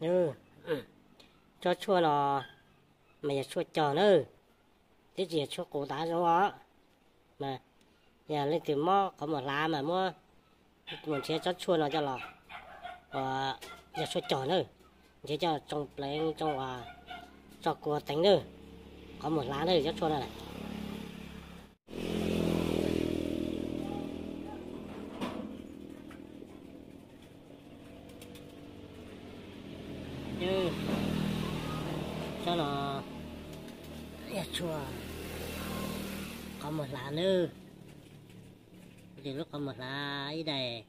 Nws, tsob tshuaj no mas yog tshuaj cog na, twb tsis yog tshuaj qus tav zoo os. Mas yog leej twg mob qhov muag hlav mas muab, mus nrhiav tsob tshuaj no coj los, uas yog tshuaj cog na, nrhiav coj tsoo pleev tsoo uas tso kua teev na, qhov muag hlav na tsob tshuaj no. Tsob no yog tshuaj qhov muag hlav nawb. Ces lub qhov muag hlav ib daim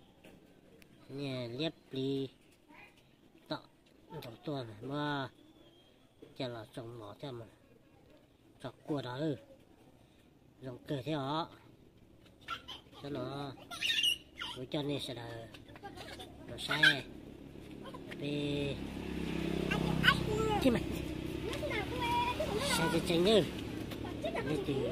liab plig tom ntsoov tuaj mas muab coj los tsoo mov thiab, tso kua rau, zoo kawg thiab os. Tsob no kuv coj nej sawv daws los saib, peb saib tseeb tseeb nawb. Leej twg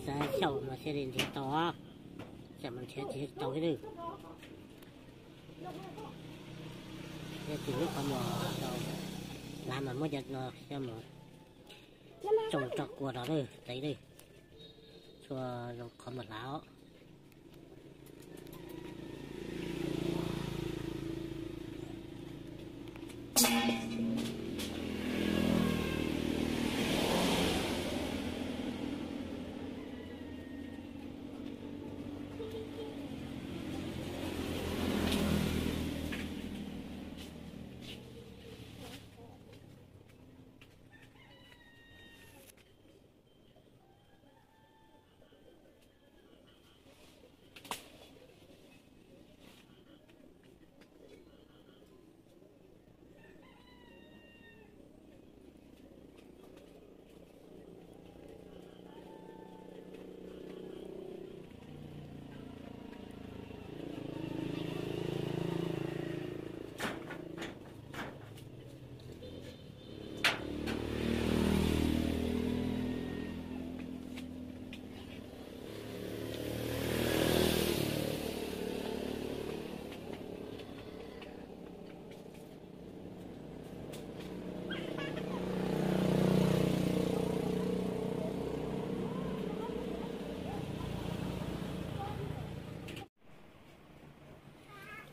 xav xyaum mas thiaj li nrhiav tau, xyaum mas nrhiav tsis tau thiab nawb. Leej twg lub qhov muag tau hlav mas muab cov no coj mus tsoo tso kua rau nawb, teev nawb. Tshuaj zoo qhov muag hlav os.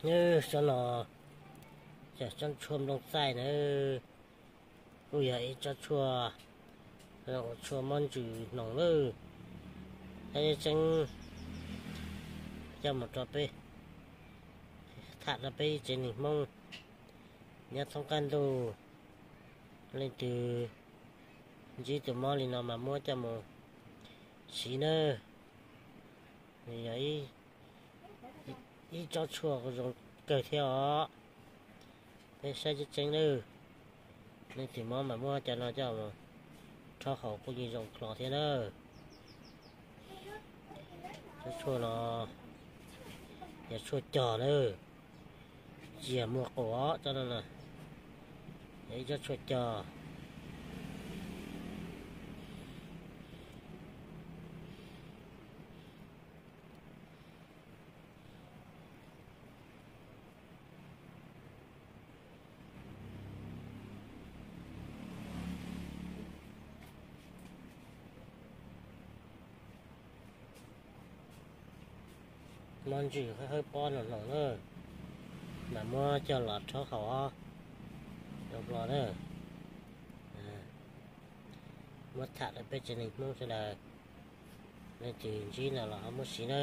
Nws tsob no, tsob tshuaj nplooj txaij na, kuj yog ib tsob tshuaj, tshuaj mob ntsws hnoos lawm. Saib tseeb, coj mus rau peb, tham rau peb ib tsev neeg Hmoob nyob thoob qab ntuj, leej twg ntsib tus mob li no mas muab coj mus siv nawb. Nws yog ib tsob tshuaj zoo kawg thiab os. Peb saib tseeb tseeb nawb, leej twg mob mas muab cov no coj mus rhaub haus kuj yeej zoo hlo thiab nawb. Tsob tshuaj no yog tshuaj cog nawb, tsis yog muag qus os, tsob no na, yog ib tsob tshuaj cog. Mob ntsws hawb pob no no na, mas muab coj los rhaub haus os, zoo hlo na. Muab tham rau peb tsev neeg Hmoob sawv daws, leej twg ntsib no los ho muab siv na.